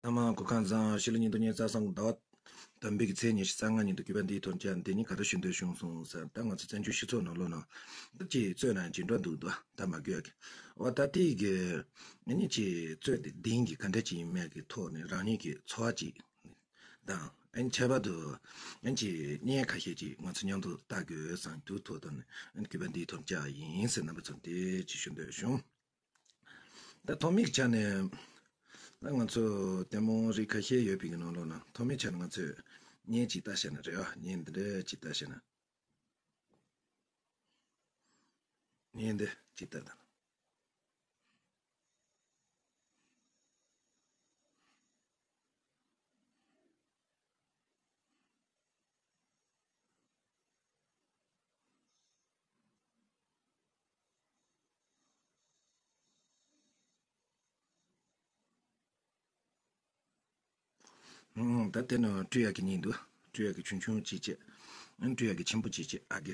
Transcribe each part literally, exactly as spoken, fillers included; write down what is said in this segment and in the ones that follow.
ཚང་མ་སྐུ་ཁམས་བཟང་། ཕྱི་ལོ་ཉིས་སྟོང་ཉི་ཤུ་རྩ་གསུམ་ཟླ་བ་དང་པོའི་གི་ཚེས་ཉི་ཤུ་རྩ་ལྔ་ཉིན་དུ་གུས་པ་འདིའི་ཐོག་བཅར་འདི་ཉིད་ག་རེ་ཞུ་འདོད་བྱུང་སོང་ཟེར། ད་ང་ཚོ་བཙན་བྱོལ་སྤྱི་ཚོགས་ནང་ལོགས་ན་ད་ཅིག་རྩོད་ན་ཇི་འདྲ་འདུག་འདུག་ད་མ་དགོས་ཀི། འོ་ད་དེའི་གི་ཨ་ནི་ཅིག་རྩོད་དེ་གདིང་གི་ག་འདྲ་ཅིག་ཡིན་མེད་ཀྱི་ཐོག་ནས་རང་ཉིད་ཀྱི་ཚོར་བ་ཅིག་དང་ཨ་ནི་ཁྱད་པར་དུ་ཨ་ནི་ཅིག་བརྙན་ཁ་ཤས་ཅིག་ང་ཚོ་མཉམ་དུ་ལྟ་དགོས་བསམ་དུས་ཐོག་ད་ནས་ཨ་ནི་གུས་པ་འདིའི་ཐོག་བཅར་ཡིན་ཟེར། རྣམ་པ་ཚོ་དེ་ཅིག་ཞུ་འདོད་བྱུང་། ད་ཐོག་མའི་ཆ་ནས་ད་ང་ཚོ་ལྟད་མོ་རིགས་ཁ་ཤས་ཡོད་པའི་གི་ནང་ལོགས་ན་ཐོག་མའི་ཆ་ནས་ང་ཚོས་བརྙན་ཅིག་ལྟ་ཤེས་ན་རེད་བ། བརྙན་འདི་འདྲ་ཅིག་ལྟ་ཤེས་ན། བརྙན་འདི་ཅིག་ལྟ་དང་། ཨང་། ད་དེ་ནི་སྤྲུལ་ཡག་གི་གཉིས་འདུག་སྤྲུལ་ཡག་གི་ཆུང་ཆུང་གཅིག་བྱས། ཨང་། སྤྲུལ་ཡག་གི་ཆེན་པོ་གཅིག་བྱས། ཨ་གི།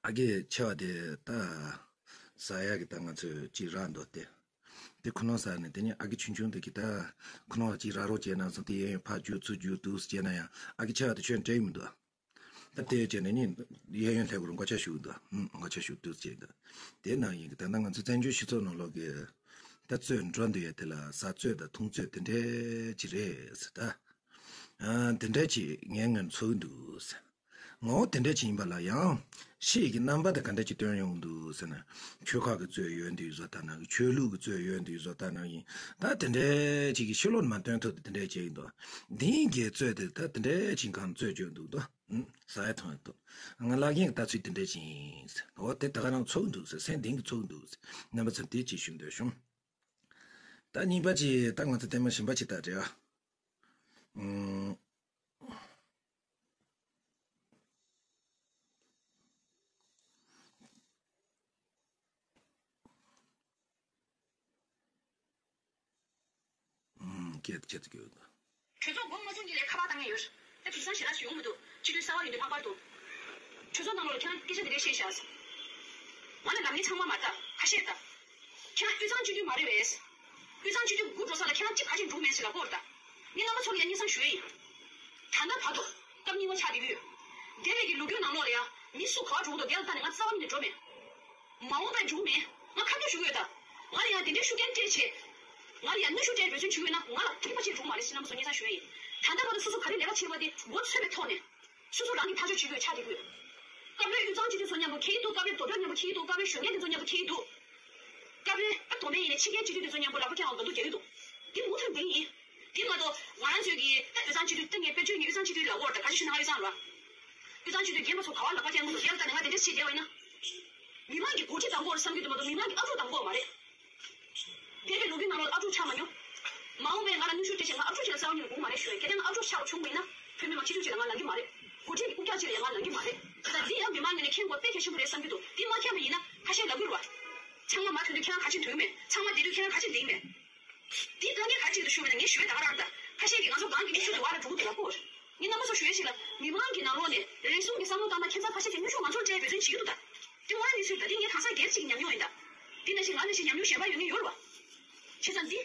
ཨ་གི་ཆེ་བ་དེ་ད་ཟ་ཡག་གི་ད་ང་ཚོས་གཅིག་རག་འདུག་སྟེ། དེ་ཁོ་ན་ཟ་ནས་དེ་ནས་ཨ་གི་ཆུང་ཆུང་དེ་གི་ད་ཁོ་ན་གཅིག་རག་རོགས་བྱས་ན་བསམ་སྟེ་གཡས་གཡོན་ཕར་རྒྱུག་ཚུར་རྒྱུག་འདུག་སེ་བྱས་ན་ཡང་ཨ་གི་ཆེ་བ་དེ་ཁྱོན་སྤྲད་ཀྱི་མི་འདུག་ད་དེ་བྱས་ནས་ནི་གཡས་གཡོན་ལྷེབ་གུར་མགོ་ཆ་ཞུགས་འདུག་ཨུམ། མགོ་ཆ་ཞུགས་འདུག་ཅེས་འདུག་དེ་ནང་བཞིན་གྱི་ད་ལྟ་ང་ཚོ་བཙན་བྱོལ་སྤྱི་ཚོགས་ནང་ལོགས་ཀྱི་ད་རྩོད་འགྲོ་འདུག་ཡ་དེ་ལ་ཟ་རྩོད་དང་འཐུང་རྩོད་དེ་འདྲས་ཅིག་རེད་ཟེར། ད་ཨ་དེ་འདྲས་ཅིག་ངས་ངོས་ཚོར་གྱི་འདུག་ཟེར། ངོ་བོ་དེ་འདྲས་ཅིག་ཡིན་པ་ལ་ཡང་ཕྱི་ཡི་གི་རྣམ་པ་དེ་ག་འདྲས་ཅིག་སྟོན་ཡོང་གི་འདུག་ཟེར་ན། ཆོལ་ཁ་གི་རྩོད་ཡོད་འདུག་བཟོ་ལྟ་ནང་བཞིན། ཆོས་ལུགས་ཀྱི་རྩོད་ཡོད་འདུག་བཟོ་ལྟ་ནང་བཞིན། ད་དེ་འདྲས་ཅིག་གི་ཕྱི་ལོགས་ནས་མ་སྟོན་ཐུབ་དེ་དེ་འདྲས་ཅིག་ཡིན་འདུག་འདིའི་གི་རྩོད་དེ་ད་དེ་འདྲས་ཅིག་གང་རྩོད་བྱོས་འདུག་ད། ཟ་ཡ་འཐུང་ཡ་འདུག་ང་ལག་ཡིན་ལྟ་ཚུལ་དེ་འདྲ་ཅིག་ཡིན། འོ་དེ་ད་ག་རང་ཚོར་འདུག་ཟེར། སེམས་གཏིང་གི་ཚོར་འདུག་ཟེར། རྣམ་པ་ཚོ་དེ་ཅིག་ཞུ་འདོད་བྱུང་། ད་གཉིས་པ་ཅིག་ད་ང་ཚོ་ལྟད་མོ་གཞན་པ་ཅིག་ལྟ་རེད་ཨ། ཨུམ། ཨུམ། སྐད་ཆ་ཅིག་ཡོད། གྲོས་ཚོགས་འགོ་མ་ཚུགས་ཉིན་ལས་ཁ་པར་བཏང་ངེས་ཡོད། ད་དེང་སང་ཞེ་དྲག་ཞིག་ཡོང་མི་འདུག་སྤྱི་འཐུས་གསར་པ་ཡིན་དུས་ལྷག་པར་དུ། གྲོས་ཚོགས་ནང་ལོགས་ལ་ཁྱེད་རང་སྐད་ཆ་འདི་འདྲས་བཤད་ཤག་ང་ལ་ལབ་མཁན་ཚང་མ་མ་ལྟ་ཁ་ཤས་ལྟ། ཁྱེད་རང་དབུས་གཙང་སྤྱི་འཐུས་མ་རེད་པས། དབུས་གཙང་སྤྱི་འཐུས་སྒུག་འགྲོ་ས་ལ་ཁྱེད་རང་ཅི་ག་ཅིག་འགྲོ་མེད་ཟེར་ལབ་ཀྱི་ཡོད་རེད་ད། ངས་རྣམ་པ་ཚོ་ལ་ཡང་སྙན་སེང་ཞུ་ཡ་ཡིན། ད་ལྟ་བར་དུ་སྐབས་གཉིས་པ་ཆགས་བསྡད་ཀྱི་ཡོད། འདས་པའི་གི་ལོ་རྒྱུས་ནང་ལོགས་ལ་ཡང་མི་སུ་ག་པར་འགྲོ་གི་འདུག་དེ་ལ་ལྟ་ནས་ང་རྩ་བ་ཉིད་ནས་འགྲོ་མེད། མ་འོངས་པའི་འགྲོ་མེད། ང་ཁ་ཐུག་ཞུ་གི་ཡོད་ད། ང་ལ་ཡང་དེ་འདྲའི་ཤུགས་རྐྱེན་སྤྲད་བྱས། ང་ལ་ཡང་གནོན་ཤུགས་སྤྲད་འབད་བརྩོན་བྱེད་ཀྱི་ཡོད་ན་ང་ལ་ཐེངས་མ་གཅིག་འགྲོ་མ་རེད་ཟེར་རྣམ་པ་ཚོ་སྙན་སེང་ཞུ་ཡ་ཡིན། ད་ལྟ་བར་དུ་སོ་སོ་ག་རེ་ལས་ཀ་བྱས་པ་དེ་མགོ་ཚོས་པའི་ཐོག་ནས། སོ་སོ་རང་གིས་ཐག་གཅོད་བྱེད་དགོས་ཆགས་བསྡད་ཀྱི་ཡོད། སྐབས་རེ་དབུས་གཙང་སྤྱི་འཐུས་ཚོ་མཉམ་པོ་འཁེལ་གྱི་འདུག་སྐབས་རེ་མདོ་སྟོད་མཉམ་པོ་འཁེལ་གྱི་འདུག་སྐབས་རེ་གཞོན་སྐྱེས་འདི་ཚོ་མཉམ་པོ་འཁེལ་གྱི་འདུག་སྐབས་རེ་ཨ་མདོ་སྨད་ཡིན་ནའི་ཕྱི་རྒྱལ་སྤྱི་འཐུས་འདི་ཚོ་མཉམ་པོ་ལག་པ་འཁྱེར་ནས་མདོ་སྟོད་རྒྱག་གི་འདུག་འདི་མུ་མཐུད་འདི་ཡིན། འདི་མ་གཏོགས་ང་རང་ཚོའི་གི་ད་དབུས་གཙང་སྤྱི་འཐུས་ད་ངས་དཔེར་བརྗོད་ནི་དབུས་གཙང་སྤྱི་འཐུས་ལབ་ཀྱི་ཡོད་རེད་ད། ག་རེ་ཞུ་ན་ང་དབུས་གཙང་རེད་བ། དབུས་གཙང་སྤྱི་འཐུས་རྒན་པ་ཚོ་ག་པར་ལག་པ་འཁྱེར་གྱི་འདུག་དེ་ལ་ལྟ་ནས་ང་དེ་འདྲ་བྱེད་བསྡད་པ་ཡིན་ན། མི་མང་གི་འགོ་ཁྲིད་བདམས་ཀྱི་ཡོད་བསམ་གྱི་འདུག་མ་གཏོགས་མི་མང་གི་ཨབ་ཕྲུག་བདམས་ཀྱི་ཡོད་མ་རེད། འདས་པའི་ལོ་རྒྱུས་ནང་ལོགས་ཨབ་ཕྲུག་ཆགས་མ་མྱོང་། མ་འོངས་པའི་ང་ལ་གནོན་ཤུགས་སྤྲད་བྱས་ང་ཨབ་ཕྲུག་ཅིག་ལ་རྩ་བ་ཉིད་ནས་དགོངས་མ་རེད་ཞུ་ཡ། གལ་ཏེ་ང་ཨབ་ཕྲུག་ཆགས་པ་བྱུང་བ་ཡིན་ན་བོད་མི་མང་སྤྱི་འཐུས་ཅིག་ལ་ང་ལབ་ཀྱི་མ་རེད། འགོ་ཁྲིད་ཀྱི་རྐུབ་བཀྱག་ཅིག་ལ་ཡང་ང་ལབ་ཀྱི་མ་རེད། ད་འདི་ཡང་མི་མང་ངོས་ནས་མཁྱེན་དགོས་དཔེ་གལ་ཆེན་པོ་རེད་བསམ་གྱི་འདུག་འདི་མ་མཁྱེན་པ་ཡིན་ན་ཁ་ཤས་ལབ་ཀྱི་རེད་བ། ཚང་མ་མར་ཐོན་དུས་ཁྱེད་རང་ག་ཅིག་ཐོན་མེད། ཚང་མ་བསྡད་དུས་ཁྱེད་རང་ག་ཅིག་བསྡད་མེད། འདི་ད་ངས་ག་ཅིག་ཏུ་ཞུ་བ་ན་ངས་ཞུ་བའི་ད་ག་རང་ད་ཁ་ཤས་ཀྱིས་ང་ཚོ་སྒང་གི་མི་ཚོ་དུ་བ་ལ་འགྲོ་གི་འདུག་ལབ་ཀྱི་ཡོད། ངས་རྣམ་པ་ཚོ་ཞུ་ཡ་ཞིག་ལ་མི་མང་གི་ནང་ལོགས་ནས་རེ་ཟུང་གི་བསམ་བློ་བཏང་ན་ཁྱེད་ཚང་ཁ་ཤས་ཀྱིས་གནོན་ཤུགས་ང་ཚོར་སྤྲད་འབད་བརྩོན་བྱེད་ཀྱི་འདུག་ད། དེ་ངོ་མ་གནས་ཚུལ་ད་དེ་ངས་གང་ཟག་སྒེར་གཅིག་ཉམས་མྱོང་ཡིན་ད། དེ་ནང་བཞིན་ང་ནང་བཞིན་ཉམས་མྱོང་གཞན་པ་ཡོད་ངེས་ཡོད་རེད་བ། བྱས་ཙང་འདི།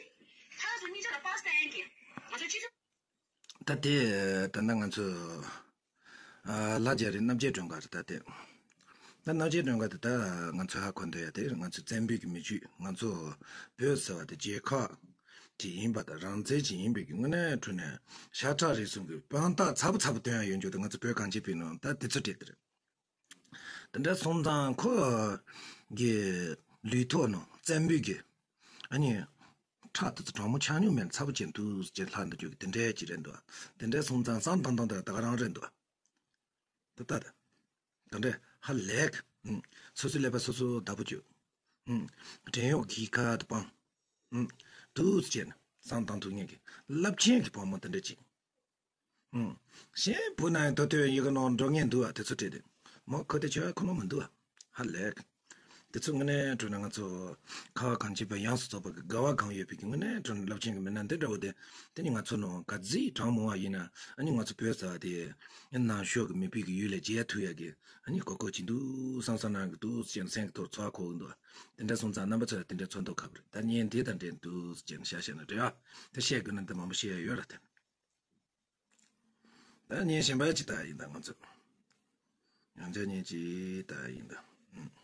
ཁ་ཚོ་གཉིས་ཆ་ལ་པཱ་སི་ཊའིམ་གྱི་ང་ཚོ་སྤྱི་ཚོགས། ད་དེ་ད་ལྟ་ང་ཚོ་ཨ་ལྷ་རྒྱལ་རི་རྣམ་རྒྱལ་སྒྲོལ་དཀར་རེད། ད་དེ་ད་རྣམ་རྒྱལ་སྒྲོལ་དཀར་དེ་ད་ང་ཚོ་ཧ་གོ་འདོད་ཡ་དེ་ང་ཚོ་བཙན་པོའི་གི་མི་རྒྱུད། ང་ཚོ་བོད་ཟེར་བ་དེ་རྒྱལ་ཁབ་ཅིག་ཡིན་པ་དང་རང་བཙན་ཅིག་ཡིན་པའི་གི་དངོས་གནས་དྲང་གནས་ཤ་ཁྲག་རིགས་གསུམ་གྱི་དཔང་རྟགས་ཚ་པོ་ཚ་པོ་སྟོན་ཡ་ཡོད་རྒྱུ་དེ་ང་ཚོ་བོད་གངས་ཅན་པའི་ནང་ད་དེ་ཚོ་བྲིས་དེ་རེད། དེ་འདྲ་སོང་ཙང་ཁོ་གི་ལུས་ཐོག་ནང་བཙན་པོའི་གི་ཨ་ནི་ཁྲག་དེ་ཚོ་གྲང་མོ་ཆགས་མྱོང་མེད་ཚ་པོ་ཅན་དུ་ཅེས་ལྷག་འདུག་རྒྱུ་གི་དེ་འདྲ་ཅིག་རེད་འདུག་དེ་འདྲ་སོང་ཙང་བསམ་བཏང་སྟངས་དེ་ད་ག་རང་རེད་འདུག་ད་ལྟ་དེ་འདྲ་ཧ་ལས་གི། སོ་སོའི་ཀླད་པ་སོ་སོ་བདག་པོ་བྱོས། བྲན་གཡོག་གི་ཁ་དུ་སྤངས། འདུག་ཅེས་བསམ་བཏང་ཐུབ་མཁན་གྱི་རླབས་ཆེན་གྱི་བུ་མོ་དེ་འདྲ་ཅིག་ཨུམ། གཞན་བུ་ན་ཡང་ད་ལྟ་ཡི་གེ་ནང་འགྲོ་ངེས་འདུག་བ། དེ་ཚོ་བྲིས་ཏེ། མོ་ཁོ་དེ་ཆོས་ཁོ་ནོ་མི་འདུག་བ། ཧ་ལས། དེ་ཚོ་དངོས་གནས་དྲང་གནས་ང་ཚོ་ཁ་བ་གངས་ཅན་པ་ཡོངས་སུ་རྫོགས་པ་གི་དགའ་བ་གང་ཡོད་པའི་གི་དངོས་གནས་དྲང་གནས་རླབས་ཆེན་གྱི་མི་སྣ་འདི་འདྲ་བོ་དེ། དེ་ནི་ང་ཚོ་ནང་ག་ཚོད་གྲངས་མང་བ་ཡིན་ན། ཨ་ནི་ང་ཚོ་བོད་ཟེར་བ་དེ་ནང་ཤོག་གི་མི་བུ་གི་ཡུལ་ལས་བརྗེད་ཐུབ་ཡ་གི། ཨ་ནི་གོ་སྐབས་ཅིག་འདུག་བསམ་བསམ་གནང་གི་འདུག་ཟེར་ནས་སེམས་ཀྱི་ཐོག་ཚོར་བ་འཁོར་གི་འདུག་དེ་འདྲ་སོང་ཙང་རྣམ་པ་ཚོ་ལ་དེ་འདྲའི་ཚོར་མདོག་ཁ་པོ་རེད། ད་བརྙན་དེ་དང་འབྲེལ་འདུག་ཟེར་ནས་ཤ་ཤ་ན་འདྲ་ཡ། དེ་བཤད་དགོས་ན་འདི་མང་པོ་བཤད་ཡ་ཡོད་ར་དེ། ད་བརྙན་གཞན་པ་ཅིག་ལྟ་ཡིན་ད་ང་ཚོ། ཡང་བསྐྱར་བརྙན་ཅིག་ལྟ་ཡིན་ད། ཨུམ།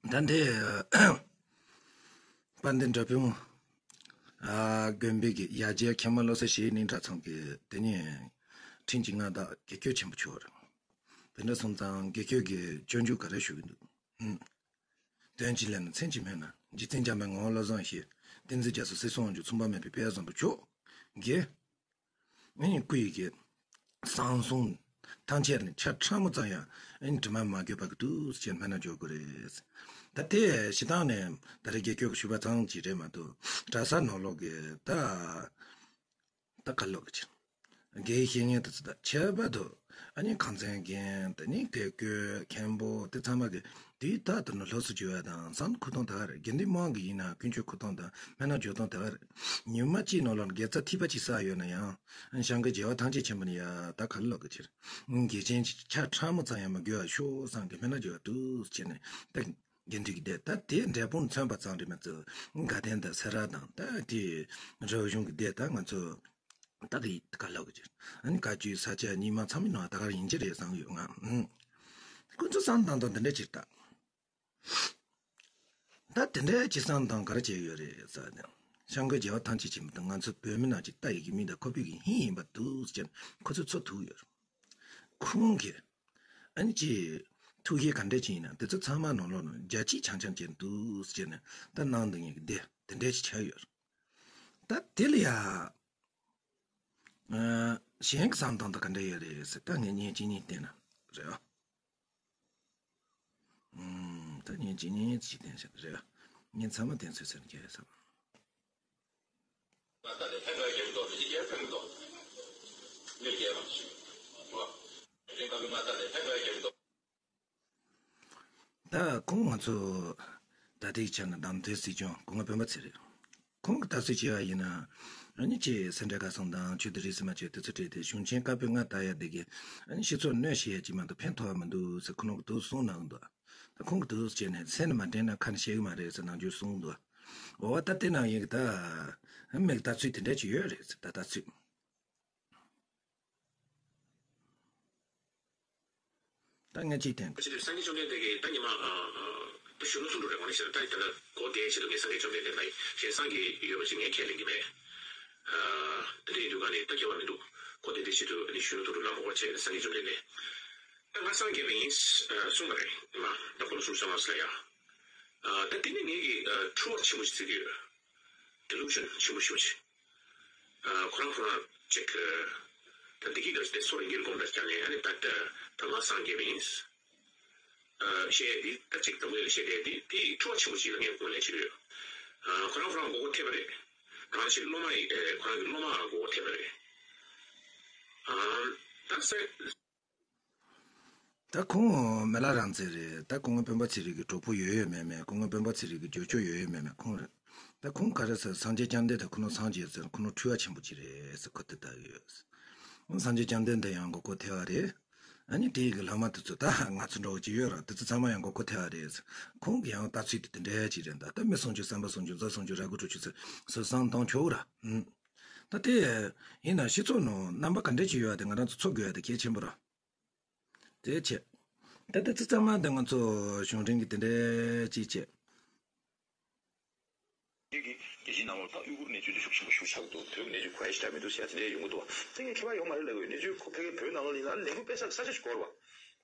ད་འདི་དཔལ་ལྡན་འབྲས་སྤུངས་དགོན་པའི་གི་ཡ་གྱལ་མཁན་པོ་བློ་གསལ་ཞེ་གནས་གྲྭ་ཚང་གི་དེ་ནས་ཁྲིམས་ཀྱི་མངའ་བདག་དགེ་སྐོས་ཆེན་པོ་མཆོག་རེད། དེ་འདྲ་སོང་ཙང་དགེ་སྐོས་ཀྱིས་སྤྱོད་འཇུག་ག་རེ་ཞུ་གི་འདུག་དོན་གཅིག་ལས་ན་མཚན་གཅིག་སྨོས་ན། རྗེ་བཙུན་འཇམ་དཔལ་ངག་དབང་བློ་བཟང་ཞེས། བསྟན་འཛིན་རྒྱ་མཚོ་སྲིད་གསུམ་དབང་སྒྱུར་མཚུངས་པ་མེད་པའི་དཔལ་བཟང་པོ་མཆོག་གིས། ཨེ་སྐུ་ཡི་གི་གསང་གསུམ་ཐམས་ཅད་ནི་ཆ་ཕྲ་མོ་ཙམ་ཡང་ཨེ་དྲི་མ་མ་གྱུར་པ་གི་འདུག་ཅེས་སྨོས་ན་འཇོག་དགོས་རེད། ད་དེ་སྤྱིར་བཏང་ནས་ད་རེས་དགེ་སྐོས་ཀྱིས་ཞུས་པ་ཙམ་གྱིས་རེད་མ་གཏོགས། གྲྭ་ས་ནང་ལོགས་ཀྱི་ད། ད་ག་ལོག་གི་ཕྱིར། དགེ་བའི་བཤེས་གཉེན་དེ་ཚོ་དང་ཁྱད་པར་དུ། ཨ་ནི་ཁང་ཚན་རྒན་དེ་ནི་དགེ་སྐོས་མཁན་པོ་དེ་ཚང་མ་གི་དུས་རྟག་ཏུ་ནི་སློབ་གསོ་བྱེད་པ་དང་བསམ་བློ་འཁོར་སྟངས་དེ་ག་རེད། དགེ་འདུན་དམངས་ཀྱི་ཡིན་ན་ཀུན་སྤྱོད་འཁོར་སྟངས་དང་སྨན་ལམ་སྦྱོར་སྟངས་དེ་ག་རེད། ཉི་མ་གཅིག་ནང་ལོགས་ལ་དགེ་རྩ་ཐིགས་པ་གཅིག་བསགས་ཡོད་ན་ཡང་། སྐྱབས་མགོན་རྒྱལ་བ་ཐམས་ཅད་མཁྱེན་པ་ནི་ཡ་ད་ག་ལོག་གི་ཕྱིར། དགེ་ཆེན་གྱི་ཆ་ཕྲ་མོ་ཙམ་ཡང་མ་དགོས་པར་ཤོག་བསམ་གི་སྨན་ལམ་སྦྱོར་བ་འདུག་ཅེས་ནས་ད། དགེ་འདུན་གྱི་སྡེ་ད་དེ་འབྲས་སྤུངས་མཚོན་པ་ཙམ་རེད་མ་གཏོགས། དགའ་ལྡན་དང་སེ་ར་དང་ད་དེ་རི་བོ་གཞུང་གི་སྡེ་ད་ང་ཚོ་ད་གི་ག་ལབ་གི་ཅིག་ཨ་ནི་བཀའ་བརྒྱུད་ས་སྐྱ་རྙིང་མ་ཚང་མའི་ནང་ད་ག་རང་ཡིན་གྱི་རེད་བསམ་གི་ཡོད་ང་། ཨུམ། ཁོ་ཚོ་བསམ་སྟངས་དང་དེ་འདྲ་ཅིག་ད། ད་དེ་འདྲ་ཅིག་བསམ་སྟངས་ག་རེ་བྱས་ཡོད་རེད་ཟེར་ན། སྐྱབས་མགོན་རྒྱལ་བ་ཐམས་ཅད་མཁྱེན་པ་དང་ང་ཚོ་བོད་མི་རྣམས་ཀྱི་ལྟ་ཡི་གི་མིག་དང་ཁོག་པའི་གི་སྙིང་ཡིན་པ་འདུག་ཟེར་ཁོ་ཚོས་ཚོར་ཐུབ་ཡོད། ཁོང་གིས། ཨ་ནི་ཅི། ཐུགས་བཞེད་ག་འདྲས་ཅིག་ཡིན་ན་དེ་ཚོ་ཚང་མ་ནང་ལོགས་ནས་རྒྱ་ཆེ་ཆང་ཆང་ཅན་འདུག་ཟེར་ནས་ད་གནང་འདུག་ངེད་ཀྱི་སྡེ་དེ་འདྲས་ཅིག་ཆགས་ཡོད། ད་དེ་ལ་ཡ། ཨ། གཞན་གྱི་བསམ་སྟངས་དང་ག་འདྲས་ཡོད་རེད་ཟེར་ད་ངས་བརྙན་གཅིག་གཉིས་བསྟན་ན་རེད་ཨ། ཨུམ། ད་བརྙན་གཅིག་གཉིས་ཅིག་བསྟན་ཤག་རེད་ཨ། བརྙན་ཚང་མ་བསྟན་ཚོད་ཚོད་ནས་ཁྱེད་བསམ། ད་ཁོང་ང་ཚོ་ད་ལྟའི་ཆ་ནས་གདམས་ཐོན་སྲིད་སྐྱོང་སྐུ་ངོ་སྤེན་པ་ཚེ་རིང་། ཁོང་གི་ལྟ་ཚུལ་བྱས་པ་ཡིན་ན། ཨ་ནི་ཅིག་སེ་འབྲས་དགའ་གསུམ་དང་ཆོས་སྡེ་རིས་སུ་མ་ཆད་དེ་ཚོ་སྤྲད་དེ་གཞུང་ཆེན་བཀའ་པོད་ལྔ་ལྟ་ཡ་དེ་གི་ཨ་ནི་སྤྱི་ཚོགས་གནོད་བྱེད་ཡ་ཅིག་མ་གཏོགས་ཕན་ཐོགས་པ་མི་འདུག་ཟེར་ཁོ་རང་གི་འདུག་གསུངས་གནང་གི་འདུག་ད་ཁོང་གི་འདུག་བྱས་ནས་སེམས་ནས་མ་དྲན་ན་ཁ་ནས་བཤད་གི་མ་རེད་ཟེར་ནང་ཆོས་གསུངས་འདུག་འོ་བ་ད་དེ་ནང་ཡིན་གི་ད། མིག་ལྟ་ཚུལ་དེ་འདྲ་ཅིག་ཡོད་རེད་ཟེར་ད་ལྟ་ཚུལ། ད་ངས་ཅིག་བསྟན། ཕྱི་དྲོ་སངས་རྒྱས་བཅོམ་ལྡན་འདས་ཀྱིས་ད་ཉི་མ་ཨ་ཨ་ད་གཞོན་ནུ་གསུང་འགྲོ་རེད་གོང་ནས་བཤད་ན་ད་ད་ལྟ་གོ་བདེ་ཆེད་དུ་ངས་སངས་རྒྱས་བཅོམ་ལྡན་འདས་ལ་ཞལ་བཟང་གི་ཡོད་པ་ཅིག་ངས་ཁས་ལེན་གྱི་མེད། ཨ་དེ་འདྲ་ཡིན་དུས་ག་ནས་ད་སྐྱེ་བ་མི་འདུག་གོ་བདེ་བདེ་ཆེད་དུ་ཨ་ནི་གཞོན་ནུ་དུ་རུ་ལམ་འོག་བྱས་ནས་སངས་རྒྱས་བཅོམ་ལྡན་འདས། ད་ང་སངས་རྒྱས་པ་ཡིན་གསུངས་པ་རེད་མ་ད་ཁོ་ལ་གསུངས་སོང་ང་ཟེར་ཡ། ཨ་ད་དེ་ནི་ངེད་ཀྱི་ཨ་འཁྲུལ་བ་ཆེན་པོ་ཞིག་བརྩི་གི་ཡོད། Delusion ཆེན་པོ་ཞེ་པོ་ཅིག་ཨ་ཁོ་རང་ཁོ་རང་ཅིག་ཨ་ད་འདི་གི་ག་དེ་སོ་རེ་འགྱེལ་སྒོམ་འདྲ་བྱས་ནས་ཨ་ནི་ད་ལྟ་ད་ང་སངས་རྒྱས་པ་ཡིན། ཨ་བཤད་ཡས་འདི་ད་ཅིག་དང་པོ་ལ་བཤད་ཡས་འདི་དེ་འཁྲུལ་བ་ཆེན་པོ་ཞིག་ལ་ངས་ཁོང་ལན་བྱེད་ཀྱི་ཡོད། ཨ་ཁོ་རང་ཁོ་རང་མགོ་སྐོར་ཐེབས་པ་རེད། གང་ཞིག་སློབ་མ་ཡི་ཨ་ཁོ་རང་གི་སློབ་མ་མགོ་སྐོར་ཐེབས་པ་རེད། ཨ་ད་སེ། ད་ཁོང་མི་ལ་རང་བཙན་རེད། ད་སྐུ་ངོ་སྤེན་པ་ཚེ་རིང་གི་གྲོགས་པོ་ཡོད་ཡོད་མེད་མེད། སྐུ་ངོ་སྤེན་པ་ཚེ་རིང་གི་རྒྱབ་སྐྱོར་ཡོད་ཡོད་མེད་མེད་ཁོང་རེད། ད་ཁོང་ག་རེ་ཟེར་སངས་རྒྱས་བཅོམ་ལྡན་འདས་ཁོ་ན་སངས་རྒྱས་ཟེར་ཁོ་ན་འཁྲུལ་བ་ཆེན་པོ་ཅིག་རེད་ཟེར་ཁོ་དེ་ལྟ་ཡོད། སངས་རྒྱས་བཅོམ་ལྡན་འདས་ཡང་མགོ་སྐོར་ཐེབས་པ་རེད། ཨ་ནི་དེ་ཡི་གི་བླ་མ་དེ་ཚོ་ད་ང་ཚོ་འདྲ་བོ་ཅིག་ཡོད་ར་དེ་ཚོ་ཚང་མ་ཡང་མགོ་སྐོར་ཐེབས་པ་རེད་ཟེར། ཁོང་གི་ཡང་ལྟ་ཚུལ་དེ་དེ་འདྲ་ཅིག་རེད། ད་ལྟ་མི་སུམ་ཅུ་བསམ་པ་སུམ་ཅུ་མཛའ་སུམ་ཅུ་ར་དགུ་དྲུག་ཅུ་ཟེར་སོ་སང་གཏོང་ཆོག་ར། ཨུམ། ད་དེ་ཡིན་ན་སྤྱི་ཚོགས་ནང་རྣམ་པ་ག་འདྲ་ཅིག་ཡོད་པ་དེ་ང་རང་ཚོ་ཚོར་དགོས་ཡ་དེ་གལ་ཆེན་པོ་ར། དེ་བྱས། ད་ལྟ་ཚིག་གཙང་མ་འདི་ང་ཚོ་གཞུང་འབྲེལ་གྱི་དེ་འདྲའི་ཅིག་བྱས། རྒྱལ་སྤྱིའི་ ནང་ལོགས་ད་ཡུ་གུར་གནས་ཚུལ་དེ་ཤུགས་ཆེན་པོ་ཞིག་ཆགས་འདུག་བོད་ཀྱི་གནས་ཚུལ་གོ་ཡ་ཞིག་འདྲ་མི་འདུག་ཟེར་ཡ་དེ་འདྲ་ཡོང་གི་འདུག་བ། དེ་ངས་ཁྱད་པར་ཡོད་མ་རེད་ལབ་ཡོད། གནས་ཚུལ་ཁོ་ཕ་གིར་བོད་ནང་ལོགས་ཡིན་ན་ལས་འགུལ་སྤེལ་ས་གི་ས་ཆ་ཞིག་དགོས་རེད་བ།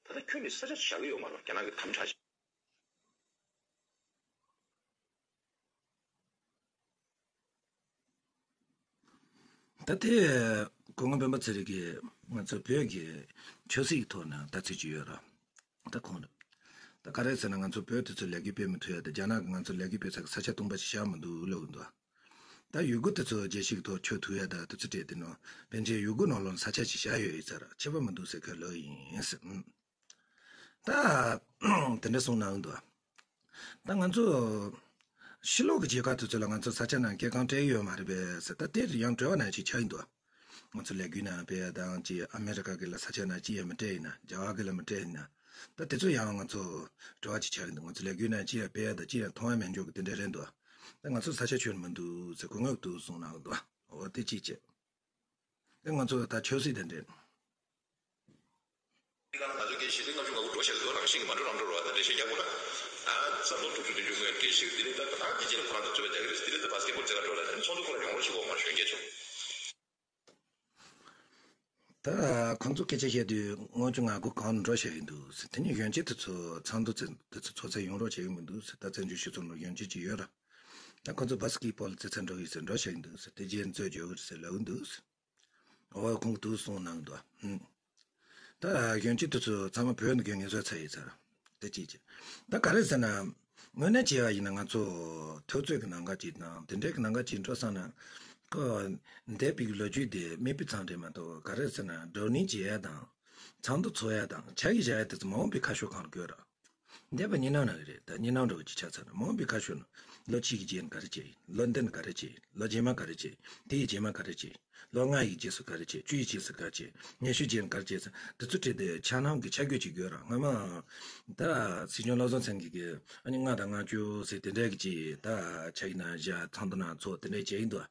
ད་ལྟ་ཁྱོན་ནས་ས་ཆ་ཞིག་བཞག་གི་ཡོད་མ་རེད་བ། རྒྱ་ནག་གི་དམ་དྲག་ཞིག་ད་དེ་སྐུ་ངོ་སྤེན་པ་ཚེ་རིང་གིས་ང་ཚོ་བོད་ཀྱི་ཆབ་སྲིད་ཀྱི་ཐོག་ནས་ལྟ་ཚུལ་ཅིག་ཡོད་ར། ད་ཁོང་ད་ག་རེ་ཟེར་ན། ང་ཚོ་བོད་དེ་ཚོ་ལས་འགུལ་སྤེལ་མི་ཐུབ་ཡ་དེ་རྒྱ་ནག་གིས་ང་ཚོ་ལས་འགུལ་སྤེལ་ས་གི་ས་ཆ་སྟོང་པ་ཞིག་བཞག་མི་འདུག་ལབ་ཀྱི་འདུག་ད་ཡུ་གུར་དེ་ཚོ་རྒྱལ་སྤྱིའི་ཐོག་ཆོས་ཐུབ་ཡ་ད་དེ་ཚོ་སྤྲད་དེ་ནོ། པཎ་ཆེན་ཡུ་གུར་ནང་ལོགས་ས་ཆ་ཞིག་བཞག་ཡོད་ཡིན་ས་ར། ཁྱད་པར་མི་འདུག་ཟེར་མཁན་ལོས་ཡིན་ཟེར། ད་དེ་འདྲ་གསུངས་གནང་འདུག་ད་ང་ཚོ་ཕྱི་ལོགས་ཀྱི་རྒྱལ་ཁབ་དེ་ཚོ་ལ་ང་ཚོ་ས་ཆ་ནང་སྐྱེལ་ཁང་སྤྲད་ཡོད་མ་རེད་པས་ཟེར། ད་དེ་ཡང་བྲེལ་བ་ནང་ཅིག་ཆགས་ཡིན་འདུག་ང་ཚོ་ལས་འགུལ་ནང་སྤེལ་ཡ་དང་ཅིག་ཨ་མེ་རི་ཀ་གི་ལ་ས་ཆ་ནང་ཅིག་ཡང་མི་སྤྲད་ཡིན་ན། རྒྱ་གར་གི་ལ་མི་སྤྲད་ཡིན་ན། ད་དེ་ཚོ་ཡང་ང་ཚོ་བྲེལ་བ་ཅིག་ཆགས་ཡིན་འདུག་ང་ཚོ་ལས་འགུལ་ནང་ཅིག་ཡང་སྤེལ་ཡ་དང་ཅིག་ཡང་མཐོང་ཡ་མེད་འཇོག་གི་དེ་འདྲ་རེད་འདུག་ད་ང་ཚོ་ས་ཆ་ཁྱོན་མི་འདུག་ཟེར་གོ་ངག་འདུག་གསུངས་གནང་འདུག་འོ་དེ་གཅིག་བྱས། ད་ང་ཚོ་ད་ཆབ་སྲིད་དེ་འདྲས། དེ་ག་ལ་ང་ཚོ་སྐད་བཤད་དུས་ལྔ་བཅུ་ང་དགུ་འགྲོ་བཤད་དུས་རང་བཞིན་གྱི་མ་འགྲོ་རང་འགྲོ་རོགས་ད་འགྲེལ་བཤད་རྒྱག་དགོས་ལ། ད་བསམ་བློ་དྲུག་ཅུ་བདུན་ཅུ་སྔོན་འགྲེལ་བཤད་དེ་ནས་ད་ད་དེ་རྗེས་ལ་ཁོ་རང་ཚོ་རྩོད་པ་རྒྱག་གི་རེད། དེ་ནས་ད་བ་སྐད་པོ་རྩེ་ག་འགྲོ་ལ་ད་ཚོགས་འདུ་ཁོ་ལ་ཡོང་བ་ཞིག་འོག་མ་གཞོན་སྐྱེས་ཚོ། ད་ཁོང་ཚོ་སྐད་ཆ་བཤད་དུས་ལྔ་བཅུ་ང་དགུ་གང་འགྲོ་བཤད་ཡིན་འདུག་ཟེར། དེ་ནས་གཞོན་སྐྱེས་དེ་ཚོ་ཚོགས་འདུ་དེ་ཚོ་ཚོགས་ཚད་ཡོང་རོགས་བྱེད་ཀྱི་མི་འདུག་ཟེར། ད་བཙན་བྱོལ་སྤྱི་ཚོགས་ནང་གཞོན་སྐྱེས་ཅིག་ཡོད་ར། ད་ཁོང་ཚོ་བ་སི་ཀེ་པོལ་རྩེད་ཚད་འགྲོ་ཡིན་ཟེར། འགྲོ་བཤད་ཡིན་འདུག་ཟེར། དེ་རྗེས་རྩོད་རྒྱག་གི་རེད་ཟེར་ལབ་ཀྱི་འདུག་ཟེར། འོ་ཁོང་གིས་འདུག་གསུངས་གནང་འདུག་ཨུམ། ད་གཞོན་སྐྱེས་དེ་ཚོ་ཚང་མ་བོད་ནང་གི་ངལ་གསོ་ཚར་ཡོད་ས་རེད། དེ་གཅིག་བྱས། ད་ག་རེ་ཟེར་ན། དངོས་གནས་བྱས་པ་ཡིན་ན་ང་ཚོ་འཐབ་རྩོད་ཀྱི་ལམ་ཁ་ཅིག་དང་དེ་འདྲའི་གི་ལམ་ཁ་ཅིག་འགྲོ་བསམ་ན། ཁོ་འདས་པའི་གི་ལོ་རྒྱུས་དེ་མིད་པའི་མཚམས་རེད་མ་གཏོགས། ག་རེ་ཟེར་ན། བགྲོ་གླེང་བྱེད་ཡ་དང་། ཚོགས་འདུ་ཚོགས་ཡ་དང་ཕྱག་གི་བཞག་ཡ་དེ་ཚོ་མ་འོངས་པའི་ཁ་ཕྱོགས་གང་ལ་དགོས་ར། འདས་པ་གཉིས་སྣང་ནང་གི་རེད། ད་གཉིས་སྣང་འདྲ་བོ་ཅིག་ཆགས་ཚར་ན། མ་འོངས་པའི་ཁ་ཕྱོགས་ན་ལོ་གཅིག་གི་རྗེས་ནས་ག་རེ་བྱས་ཡིན། ལོ་འདི་ནས་ག་རེ་བྱས་ཡིན། ལོ་རྗེས་མ་ག་རེ་བྱས་ཡིན། དེའི་རྗེས་མ་ག་རེ་བྱས་ཡིན། ལོ་ལྔ་ཡི་རྗེས་སུ་ག་རེ་བྱས། བཅུ་ཡི་རྗེས་སུ་ག་རེ་བྱས། ཉི་ཤུ་རྗེས་ནས་ག་རེ་བྱས་ཟེར། འདི་ཚོ་བྲིས་ཏེ་འཆར་སྣང་གི་འཆར་འགོད་ཅིག་དགོས་ར། སྔ་མ་ད་སྲིད་སྐྱོང་བློ་བཟང་སེང་གེ་གིས་ཨ་ནི་ལྔ་དང་ལྔ་བཅུ་ཟེར་དེ་འདྲའི་གི་ཅིག་ད་ཕྱག་ཡིག་ནང་བཞག་ཚོགས་འདུ་ནང་ཚོགས་དེ་འདྲའི་བྱས་ཡིན་འདུག་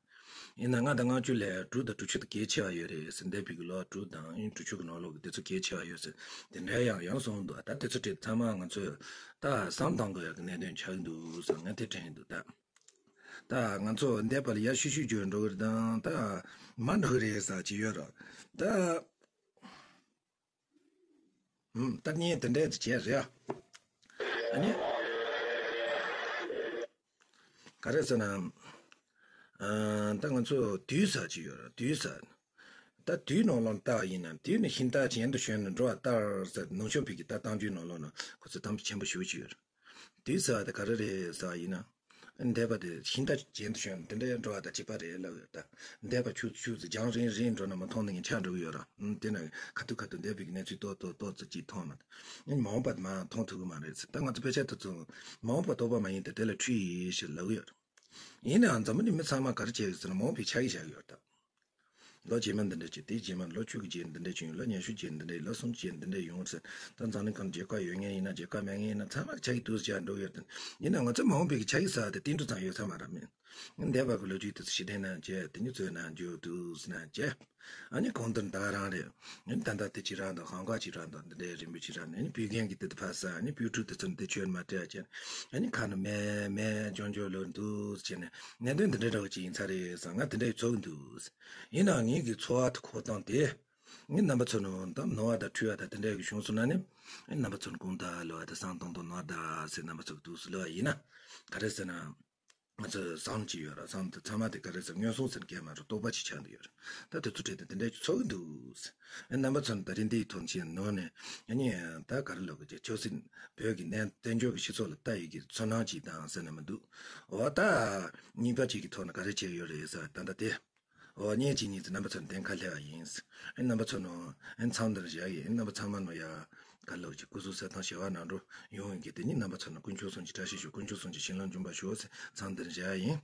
ཡིན་ན་ལྔ་དང་ལྔ་བཅུ་ལས་དྲུག་དང་དྲུག་ཅུ་དེ་གལ་ཆེ་བ་ཡོད་རེད་ཟེར། འདས་པའི་གི་ལོ་དྲུག་དང་ཨ་ནི་དྲུག་ཅུ་གི་ནང་ལོགས་གི་དེ་ཚོ་གལ་ཆེ་བ་ཡོད་ཟེར། དེ་འདྲའི་ཡང་ཡང་གསུངས་འདུག་ད་དེ་ཚོ་བྲིས་ཚང་མ་ང་ཚོས་ད་བསམ་བཏང་དགོས་ཡག་གི་གནད་དོན་ཆགས་ཀྱི་འདུག་ཟེར་ངས་དེ་དྲན་གྱི་འདུག་ད་ད་ང་ཚོ་འདས་པ་ལ་ཡར་ཤུལ་ཤུལ་རྒྱུག་འགྲོ་གི་རེད་དང་། ད་མར་འགྲོ་གི་རེད་ཟེར་གྱི་ཡོད་རེད། ད་ཨུམ། ད་ནི་དེ་འདྲའི་དེ་བྱས་རེད་ཨ་ནི། ག་རེ་ཟེར་ན། ཨ། ད་ང་ཚོ་དུས་ཟེར་གྱི་ཡོད་རེད། དུས་ཟེར། ད་དུས་ནང་ལོགས་ལྟ་བ་ཡིན་ན། དུས་ནི་ཤིང་རྟ་གྱེན་དུ་ཞོན་ནས་འགྲོ་བ་ལྟར་ཟེར། ནུབ་ཕྱོགས་པའི་གི་ད་གཏམ་རྒྱུད་ནང་ལོགས་ན་ཁོ་ཚོས་གཏམ་རྒྱུད་ཆེན་པོ་ཞེ་པོ་ཅིག་ཡོད་རེད། དུས་ཟེར་བ་དེ་ག་རེ་རེད་ཟེར་བ་ཡིན་ན། འདས་པ་དེ་ཤིང་རྟ་གྱེན་དུ་ཞོན་ནས་དེ་འདྲའི་འགྲོ་བ་དང་གཅིག་པ་རེད་ལབ་ཡོད་ད། འདས་པ་ཆུ་ཚོད་ཆུ་ཚོད་རྒྱང་རིང་རིང་འགྲོ་ན་མ་མཐོང་ནི་ངས་ཆགས་འགྲོ་གི་ཡོད་ར། ཨུམ། དེ་ན་ཁ་ཐུག་ཁ་ཐུག་འདས་པའི་གི་གནས་ཚུལ་ཏོག་ཏོག་ཏོག་ཙམ་ཅིག་མཐོང་ན། ཨ་ནི་མ་འོངས་པ་དེ་མ་མཐོང་ཐུབ་ཀྱི་མ་རེད་ཟེར། ད་ང་ཚོ་དཔེ་ཆ་དེ་ཚོ་མ་འོངས་པ་རྟོགས་པ་མ་ཡིན་ཏེ་དེ་ལ་འཁྲུལ་ཡིན་ཞེས་ལབ་ཀྱི་ཡོད་ར། ཡིན་ནའང་འཛམ་བུ་གླིང་མི་ཚང་མ་ག་རེ་བྱས་ཡོད་ཟེར་ན། མ་འོངས་པའི་ཕྱག་གིས་བཞག་ཡོད་ར་ད། ལོ་རྗེས་མ་འདི་འདྲ་བྱས། དེའི་རྗེས་མ་ལོ་བཅུ་གི་རྗེས་འདི་འདྲ་བྱུང་། ལོ་ཉི་ཤུ་རྗེས་འདི་འདྲ། ལོ་སུམ་ཅུ་རྗེས་འདི་འདྲ་ཡོང་ཟེར། ད་འཛམ་གླིང་སྒང་རྒྱལ་ཁབ་ཡོད་མཁན་ཡིན་ན་རྒྱལ་ཁབ་མེད་མཁན་ཡིན་ན་ཚང་མ་ཕྱག་གིས་བསྡུས་བཞག་འགྲོ་ཡོད་དེ། ཡིན་ན་ང་ཚོ་མ་འོངས་པའི་གི་ཕྱག་གིས་ཟེར་བ་དེ་ཏིལ་འབྲུ་ཙམ་ཡོད་ས་མ་རེད། མིན། འདས་པ་གི་ལོ་རྒྱུས་དེ་ཚོ་ཕྱིར་དྲན་གནང་བྱས། དེ་ཉིད་ཚོའི་ནང་འཇུག་འདུག་ཟེར་གནང་བྱས། ཨ་ནི་གང་ལྟར་ད་རང་རེད། ཨ་ནི་ད་ལྟ་དེ་ཅི་རང་དང་ཧང་ག་ཅི་རང་དང་འདི་འདྲའི་རིན་པོ་ཆེ་རང་ནས། ཨ་ནི་བོད་རྒན་གྱི་དེ་དུ་ཕ་ས། ཨ་ནི་བོད་ཕྲུག་དེ་ཚོ་འདི་ཆོས་མ་སྤྲད་བྱས། ཨ་ནི་ཁ་ནས་མེད་མེད་འཇོན་འཇོན་ལོས་འདུག་ཟེར་ནས་གནད་དོན་འདི་འདྲ་འདྲ་བོ་ཅིག་ཡིན་ས་རེད་བསམ། ང་དེ་འདྲའི་ཚོར་གི་འདུག་ཡིན་ནའང་ངེད་ཀྱི་ཚོར་བ་དེ་འཁོར་སྟངས་དེ། ངས་རྣམ་པ་ཚོ་ནང་དང་ནོར་བ་དང་འཁྲུལ་བ་དང་དེ་འདྲ་གི་བྱུང་སོང་ན་ནི། རྣམ་པ་ཚོ་ནི་དགོངས་དག་ལོས་པ་དང་བསམ་བཏང་དང་ནོར་ད་ཟེར་རྣམ་པ་ཚོ་གི་འདུག་སེ་ལོས་པ་ཡིན་ན། ག་རེ་ཟེར་ན། ང་ཚོ་བསམ་གྱི་ཡོད་ར། བསམ་དེ་ཚང་མ་དེ་ག་རེ་ཟེར། ངན་སོང་ཟེར་མཁན་མ་རེད། རྟོགས་པ་ཅིག་ཆགས་འདུག་ཡོད་ར། ད་དེ་ཚོ་བྲིས་ཏེ་དེ་འདྲ་ཅིག་ཚོར་གི་འདུག་རྣམ་པ་ཚོ་ནི་ད་རིང་འདིའི་ཐོག་ནས་ནོར་ནས། ཨ་ནི་ད་ག་རེ་ལབ་དགོས་ཀྱི། ཆབ་སྲིད་བོད་ཀྱི་གནས་བསྟན་འགྱུར་གྱི་སྤྱི་ཚོགས་ལ་ལྟ་ཡི་གི་ཚོར་སྣང་ཅིག་དང་ཟེར་ན་མི་འདུག་འོ་ད་གཉིས་པ་ཅིག་གི་ཐོག་ནས་ག་རེ་བྱས་ཡོད་རེད་ཟེར་བ་ད་ལྟ་དེ། འོ་བརྙན་གཅིག་གཉིས་ཙམ་རྣམ་པ་ཚོར་གདན་ཁ་སླེབས་པ་ཡིན། ཨ་ནི་རྣམ་པ་ཚོ་ནི་ཨ་ནི་མཚམས་འདིར་བཞག་ཡིན། རྣམ་པ་ཚང་མ་ནི་ཡ་ག་རེ་ལབ་དགོས་ཀྱི། སྐུ་གཟུགས་གསལ་ཐང་བྱེ་བ་ནང་འགྲོ་ཡོང་ཡིན་གྱི། དེ་ཉིད་རྣམ་པ་ཚོ་ནི་དཀོན་མཆོག་གསུམ་གྱི་བཀྲ་ཤིས་ཤོག་དཀོན་མཆོག་གསུམ་གྱི་བྱིན་རླབས་འབྱུང་བར་ཤོག་ཟེར་མཚམས་འདིར་བཞག་ཡིན།